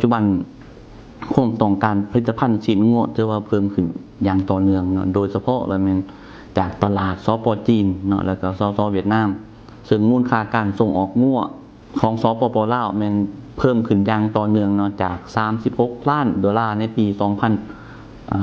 ປັດຈຸບັນຄວາມຕ້ອງການຜະລິດຕະພັນຊີ້ນງົວຖືວ່າເພີ່ມຂຶ້ນຢ່າງຕໍ່ເນື່ອງເນາະ, ໂດຍສະເພາະລະແມ່ນຈາກຕະຫຼາດ ສປ ຈີນເນາະ ແລ້ວກໍ ສສ ຫວຽດນາມ, ເຊິ່ງມູນຄ່າການສົ່ງອອກງົວຂອງ ສປປ ລາວ ແມ່ນເພີ່ມຂຶ້ນຢ່າງຕໍ່ເນື່ອງເນາະ, ຈາກສາມສິບຫົກລ້ານໂດລາໃນປີສອງພັນ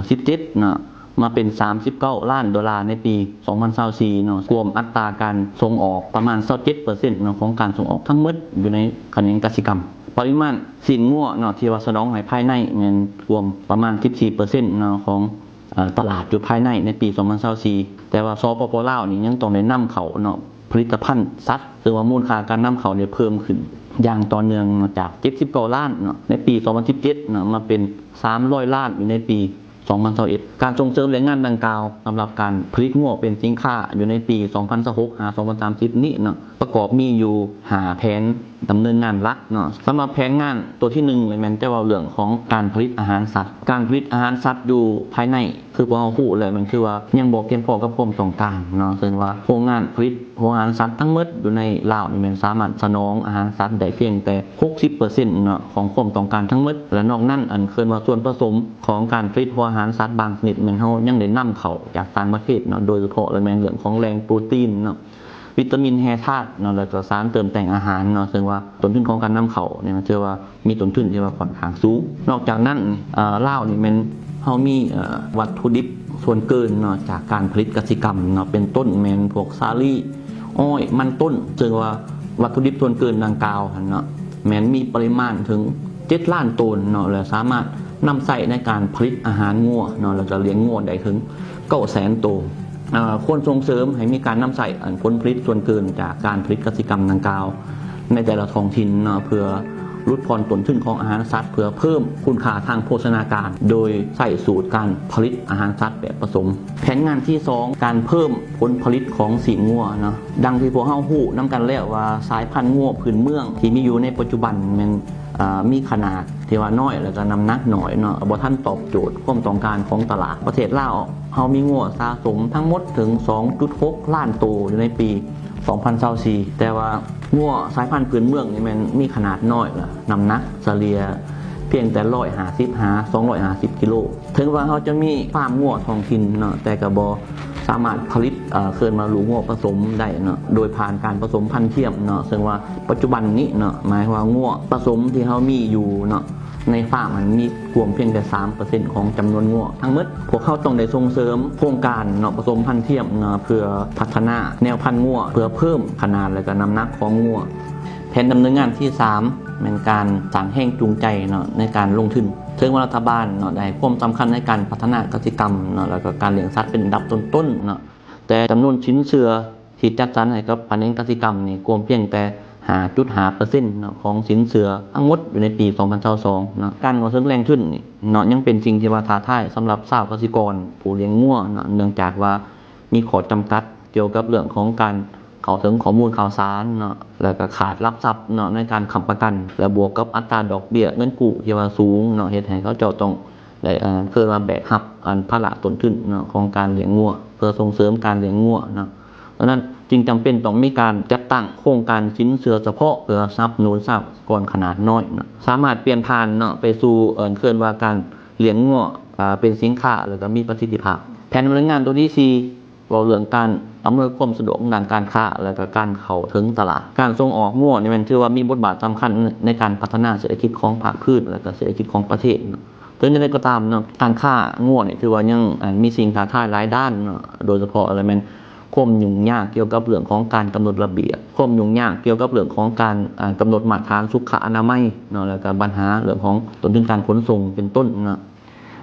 ສິບເຈັດເນາະ ມາເປັນສາມສິບເກົ້າລ້ານໂດລາໃນປີສອງພັນຊາວສີ່ເນາະ, ກວມອັດຕາການສົ່ງອອກປະມານຊາວເຈັດເປີເຊັນເນາະ ຂອງການສົ່ງອອກທັງໝົດຢູ່ໃນຂະແໜງກະສິກຳ. ປະລິມານຊີ້ນງົວເນາະ ທີ່ວ່າສະໜອງໃຫ້ພາຍໃນແມ່ນກວມປະມານສິບສີ່ເປີເຊັນເນາະ ຂອງ ເອີ ຕະຫຼາດຢູ່ພາຍໃນໃນປີສອງພັນຊາວສີ່, ແຕ່ວ່າ ສປປ ລາວ ນີ້ຍັງຕ້ອງໄດ້ນຳເຂົ້າເນາະ ຜະລິດຕະພັນສັດ, ເຊິ່ງວ່າມູນຄ່າການນຳເຂົ້ານີ້ເພີ່ມຂຶ້ນຢ່າງຕໍ່ເນື່ອງເນາະ ຈາກເຈັດສິບເກົ້າລ້ານເນາະ ໃນປີສອງພັນສິບເຈັດເນາະ ມາເປັນສາມຮ້ອຍລ້ານຢູ່ໃນປີສອງພັນຊາວເອັດ. ການສົ່ງເສີມແຮງງານດັ່ງກ່າວ ສຳລັບການຜະລິດງົວເປັນສິນຄ້າຢູ່ໃນປີສອງພັນຊາວຫົກຫາສອງພັນສາມສິບນີ້ເນາະ ປະກອບມີຢູ່ຫ້າແຜນດຳເນີນງານຫຼັກເນາະ. ສຳລັບແຜນງານຕົວທີໜຶ່ງເລີຍ ແມ່ນແຕ່ເວົ້າເລື່ອງຂອງການຜະລິດອາຫານສັດ. ການຜະລິດອາຫານສັດຢູ່ພາຍໃນ ຄືພວກເຮົາຮູ້ແລ້ວ ມັນຄືວ່າຍັງບໍ່ພຽງພໍກັບຄວາມຕ້ອງການເນາະ, ເຊິ່ງວ່າໂຮງງານຜະລິດຫົວອາຫານສັດທັງໝົດຢູ່ໃນລາວນີ້ ແມ່ນສາມາດສະໜອງອາຫານສັດໄດ້ພຽງແຕ່ຫົກສິບເປີເຊັນເນາະ ຂອງຄວາມຕ້ອງການທັງໝົດ, ແລະ ນອກນັ້ນ ອັນເອີ້ນວ່າສ່ວນປະສົມຂອງການຜະລິດຫົວອາຫານສັດບາງຊະນິດ ແມ່ນເຮົາຍັງໄດ້ນຳເຂົ້າຈາກຕ່າງປະເທດເນາະ, ໂດຍສະເພາະລະແມ່ນເລື່ອງຂອງແຫຼ່ງໂປຣຕີນເນາະ ວິຕາມິນແຮ່ທາດເນາະ ແລ້ວກໍສານເຕີມແຕ່ງອາຫານເນາະ, ເຊິ່ງວ່າຕົ້ນທຶນຂອງການນຳເຂົ້ານີ້ ມັນຖືວ່າມີຕົ້ນທຶນທີ່ວ່າຂ້ອນຂ້າງສູງ. ນອກຈາກນັ້ນ ເອີ ລາວນີ້ແມ່ນເຮົາມີ ເອີ ວັດຖຸດິບສ່ວນເກີນເນາະ ຈາກການຜະລິດກະສິກຳເນາະ, ເປັນຕົ້ນແມ່ນພວກສາລີ, ອ້ອຍ, ມັນຕົ້ນ, ເຊິ່ງວ່າວັດຖຸດິບສ່ວນເກີນດັ່ງກ່າວຫັ້ນເນາະ ແມ່ນມີປະລິມານເຖິງເຈັດລ້ານໂຕນເນາະ ແລະ ສາມາດນຳໃຊ້ໃນການຜະລິດອາຫານງົວເນາະ ແລ້ວກໍລ້ຽງງົວໄດ້ເຖິງເກົ້າແສນໂຕ. ເອີ ຄວນສົ່ງເສີມໃຫ້ມີການນຳໃຊ້ ອັນ ຜົນຜະລິດສ່ວນເກີນຈາກການຜະລິດກະສິກຳດັ່ງກ່າວໃນແຕ່ລະທ້ອງຖິ່ນເນາະ ເພື່ອຫຼຸດຜ່ອນຕົ້ນທຶນຂອງອາຫານສັດ ເພື່ອເພີ່ມຄຸນຄ່າທາງໂພຊະນາການ ໂດຍໃຊ້ສູດການຜະລິດອາຫານສັດແບບປະສົມ. ແຜນງານທີສອງ ການເພີ່ມຜົນຜະລິດຂອງຊີ້ນງົວເນາະ. ດັ່ງທີ່ພວກເຮົາຮູ້ນຳກັນແລ້ວວ່າ ສາຍພັນງົວພື້ນເມືອງທີ່ມີຢູ່ໃນປັດຈຸບັນແມ່ນ ເອີ ມີຂະໜາດ ທີ່ວ່ານ້ອຍ ແລ້ວກໍນ້ຳໜັກໜ້ອຍເນາະ ບໍ່ທັນຕອບໂຈດຄວາມຕ້ອງການຂອງຕະຫຼາດ. ປະເທດລາວເຮົາມີງົວສະສົມທັງໝົດເຖິງສອງຈຸດຫົກລ້ານໂຕຢູ່ໃນປີສອງພັນຊາວສີ່ ແຕ່ວ່າງົວສາຍພັນພື້ນເມືອງນີ້ແມ່ນມີຂະໜາດນ້ອຍ ແລະ ນ້ຳໜັກສະເລ່ຍພຽງແຕ່ຮ້ອຍຫ້າສິບຫາສອງຮ້ອຍຫ້າສິບກິໂລ. ເຖິງວ່າເຮົາຈະມີຟາມງົວທ້ອງຖິ່ນເນາະ ແຕ່ກໍບໍ່ສາມາດຜະລິດ ເອີ ເອີ້ນວ່າລູກງົວປະສົມໄດ້ເນາະ ໂດຍຜ່ານການປະສົມພັນທຽມເນາະ, ເຊິ່ງວ່າປັດຈຸບັນນີ້ເນາະ ໝາຍຄວາມວ່າງົວປະສົມທີ່ເຮົາມີຢູ່ເນາະ ໃນຟາມຫັ້ນມີກວມພຽງແຕ່ສາມເປີເຊັນຂອງຈຳນວນງົວທັງໝົດ. ພວກເຮົາຕ້ອງໄດ້ສົ່ງເສີມໂຄງການເນາະ ປະສົມພັນທຽມເນາະ ເພື່ອພັດທະນາແນວພັນງົວ ເພື່ອເພີ່ມຂະໜາດ ແລະ ກະນ້ຳໜັກຂອງງົວ. ແຜນດຳເນີນງານທີສາມ ແມ່ນການສ້າງແຮງຈູງໃຈເນາະ ໃນການລົງທຶນ. ເຖິງວ່າລັດຖະບານເນາະ ໄດ້ໃຫ້ຄວາມສຳຄັນໃນການພັດທະນາກະສິກຳເນາະ ແລ້ວກໍການລ້ຽງສັດເປັນອັນດັບຕົ້ນໆເນາະ, ແຕ່ຈຳນວນສິນເຊື່ອທີ່ຈັດສັນໃຫ້ກັບຂະແໜງກະສິກຳນີ້ ກວມພຽງແຕ່ຫ້າຈຸດຫ້າເປີເຊັນເນາະ ຂອງສິນເຊື່ອທັງໝົດຢູ່ໃນປີສອງພັນຊາວສອງເນາະ. ການເຂົ້າເຖິງແຫຼ່ງທຶນນີ້ເນາະ ຍັງເປັນສິ່ງທີ່ວ່າທ້າທາຍສຳລັບຊາວກະສິກອນຜູ້ລ້ຽງງົວເນາະ, ເນື່ອງຈາກວ່າມີຂໍ້ຈຳກັດ ກ່ຽວກັບເລື່ອງຂອງການເຂົ້າເຖິງຂໍ້ມູນຂ່າວສານເນາະ ແລ້ວກໍຂາດຫຼັກຊັບເນາະ ໃນການຄ້ຳປະກັນ ແລະ ບວກກັບອັດຕາດອກເບ້ຍເງິນກູ້ທີ່ວ່າສູງເນາະ ເຮັດໃຫ້ເຂົາເຈົ້າຕ້ອງໄດ້ ເອີ້ນວ່າແບກຮັບອັນພາລະຕົ້ນທຶນເນາະ ຂອງການລ້ຽງງົວ ເພື່ອສົ່ງເສີມການລ້ຽງງົວເນາະ. ດັ່ງນັ້ນຈຶ່ງຈຳເປັນຕ້ອງມີການຈັດຕັ້ງໂຄງການສິນເຊື່ອສະເພາະ ເພື່ອສະໜັບສະໜູນຊາວກະສິກອນຂະໜາດນ້ອຍເນາະ ສາມາດປ່ຽນຜ່ານເນາະ ໄປສູ່ ເອີ້ນວ່າການລ້ຽງງົວ ເປັນສິນຄ້າ ແລ້ວກໍມີປະສິດທິພາບ. ແຜນດຳເນີນງານຕົວທີສີ່ ເວົ້າເລື່ອງການອຳນວຍຄວາມສະດວກດ້ານການຄ້າ ແລະກະການເຂົ້າເຖິງຕະຫຼາດ. ການສົ່ງອອກງົວນີ້ແມ່ນຖືວ່າມີບົດບາດສຳຄັນໃນການພັດທະນາເສດຖະກິດຂອງພາກພື້ນ ແລະກະເສດຖະກິດຂອງປະເທດເນາະ. ເຖິງຢ່າງໃດກໍຕາມເນາະ ການຄ້າງົວນີ້ຖືວ່າຍັງ ອັນ ມີສິ່ງທ້າທາຍຫຼາຍດ້ານເນາະ, ໂດຍສະເພາະລະແມ່ນຄວາມຫຍຸ້ງຍາກກ່ຽວກັບເລື່ອງຂອງການກຳນົດລະບຽບ, ຄວາມຫຍຸ້ງຍາກກ່ຽວກັບເລື່ອງຂອງການ ອາ ກຳນົດມາດຕະຖານສຸຂະອະນາໄມເນາະ, ແລະກະບັນຫາເລື່ອງຂອງຕົ້ນທຶນການຂົນສົ່ງເປັນຕົ້ນເນາະ.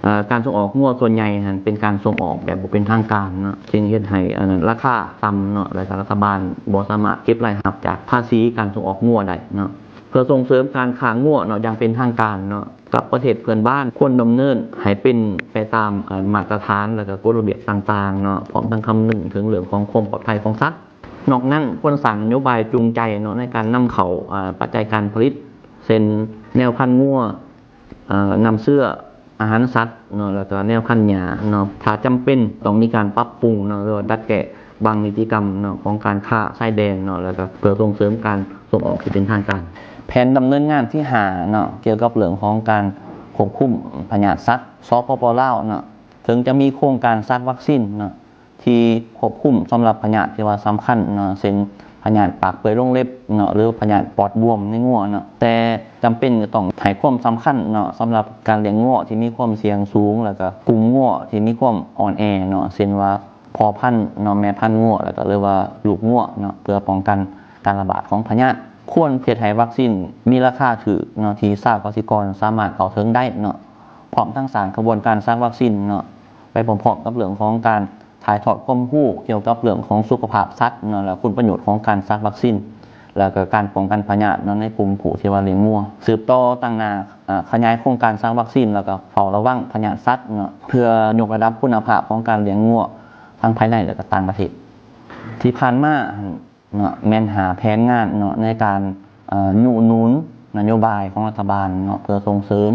ເອີ ການສົ່ງອອກງົວສ່ວນໃຫຍ່ຫັ້ນເປັນການສົ່ງອອກແບບບໍ່ເປັນທາງການເນາະ, ຈຶ່ງເຮັດໃຫ້ ອັນ ລາຄາຕ່ຳເນາະ ແລະກະລັດຖະບານບໍ່ສາມາດເກັບລາຍຮັບຈາກພາສີການສົ່ງອອກງົວໄດ້ເນາະ. ເພື່ອສົ່ງເສີມການຄ້າງົວເນາະ ຢ່າງເປັນທາງການເນາະ ກັບປະເທດເພື່ອນບ້ານ ຄວນດຳເນີນໃຫ້ເປັນໄປຕາມ ເອີ ມາດຕະຖານ ແລະກະກົດລະບຽບຕ່າງໆເນາະ, ພ້ອມທັງຄຳນຶງເຖິງເລື່ອງຂອງຄວາມປອດໄພຂອງສັດ. ນອກນັ້ນ ຄວນສ້າງນະໂຍບາຍຈູງໃຈເນາະ ໃນການນຳເຂົ້າ ອາ ປັດໄຈການຜະລິດ ເຊັ່ນ ແນວພັນງົວ ເອີ ນ້ຳເຊື້ອ ອາຫານສັດເນາະ ແລ້ວກໍແນວພັນຫຍ້າເນາະ. ຖ້າຈຳເປັນຕ້ອງມີການປັບປຸງເນາະ ຫຼືວ່າດັດແກ້ບາງນິຕິກຳເນາະ ຂອງການຄ້າຊາຍແດນເນາະ ແລ້ວກໍເພື່ອສົ່ງເສີມການສົ່ງອອກທີ່ເປັນທາງການ. ແຜນດຳເນີນງານທີຫ້າເນາະ ກ່ຽວກັບເລື່ອງຂອງການຄວບຄຸມພະຍາດສັດ ສປປ ລາວເນາະ ເຖິງຈະມີໂຄງການສັດວັກຊີນເນາະ ທີ່ຄວບຄຸມສຳລັບພະຍາດທີ່ວ່າສຳຄັນເນາະ ເຊັ່ນ ພະຍາດປາກເປື່ອຍລົງເລັບເນາະ ຫຼືພະຍາດປອດບວມໃນງົວເນາະ ແຕ່ຈຳເປັນຈະຕ້ອງໃຫ້ຄວາມສຳຄັນເນາະ ສຳລັບການລ້ຽງງົວທີ່ມີຄວາມສ່ຽງສູງ ແລ້ວກໍກຸ່ມງົວທີ່ມີຄວາມອ່ອນແອເນາະ ເຊັ່ນວ່າ ພໍ່ພັນເນາະ ແມ່ພັນງົວ ແລ້ວກໍ ຫຼືວ່າລູກງົວເນາະ ເພື່ອປ້ອງກັນການລະບາດຂອງພະຍາດ. ຄວນເຮັດໃຫ້ວັກຊີນມີລາຄາຖືກເນາະ ທີ່ຊາວກະສິກອນສາມາດເຂົ້າເຖິງໄດ້ເນາະ ພ້ອມທັງສ້າງຂະບວນການສັດວັກຊີນເນາະ ໄປພ້ອມໆກັບເລື່ອງຂອງການຖ່າຍທອດຄວາມຮູ້ກ່ຽວກັບເລື່ອງຂອງສຸຂະພາບສັດເນາະ ແລະ ຄຸນປະໂຫຍດຂອງການສັດວັກຊີນ ແລ້ວກໍການປ້ອງກັນພະຍາດເນາະ ໃນກຸ່ມຜູ້ທີ່ວ່າລ້ຽງງົວ. ສືບຕໍ່ຕັ້ງໜ້າ ອາ ຂະຫຍາຍໂຄງການສັດວັກຊີນ ແລ້ວກໍເຝົ້າລະວັງພະຍາດສັດເນາະ ເພື່ອຍົກລະດັບຄຸນນະພາບຂອງການລ້ຽງງົວ ທັງພາຍໃນ ແລະ ກໍຕ່າງປະເທດ. ທີ່ຜ່ານມາເນາະ ແມ່ນຫ້າແຜນງານເນາະ ໃນການ ເອີ ຍຸໜູນນະໂຍບາຍຂອງລັດຖະບານເນາະ ເພື່ອສົ່ງເສີມ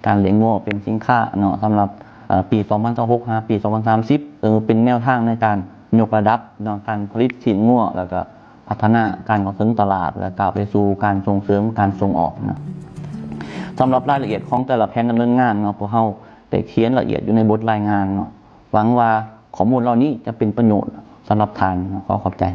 ການລ້ຽງງົວເປັນສິນຄ້າເນາະ ສຳລັບ ເອີ ປີສອງພັນຊາວຫົກ ຫາປີສອງພັນສາມສິບ ເຊິ່ງເປັນແນວທາງໃນການຍົກລະດັບເນາະ ການຜະລິດຊີ້ນງົວ ແລ້ວກໍພັດທະນາການເຂົ້າເຖິງຕະຫຼາດ ແລະ ກ້າວໄປສູ່ການສົ່ງເສີມການສົ່ງອອກເນາະ. ສຳລັບລາຍລະອຽດຂອງແຕ່ລະແຜນດຳເນີນງານເນາະ ພວກເຮົາໄດ້ຂຽນລະອຽດຢູ່ໃນບົດລາຍງານເນາະ. ຫວັງວ່າຂໍ້ມູນເຫຼົ່ານີ້ຈະເປັນປະໂຫຍດສຳລັບທ່ານເນາະ. ຂໍຂອບໃຈ.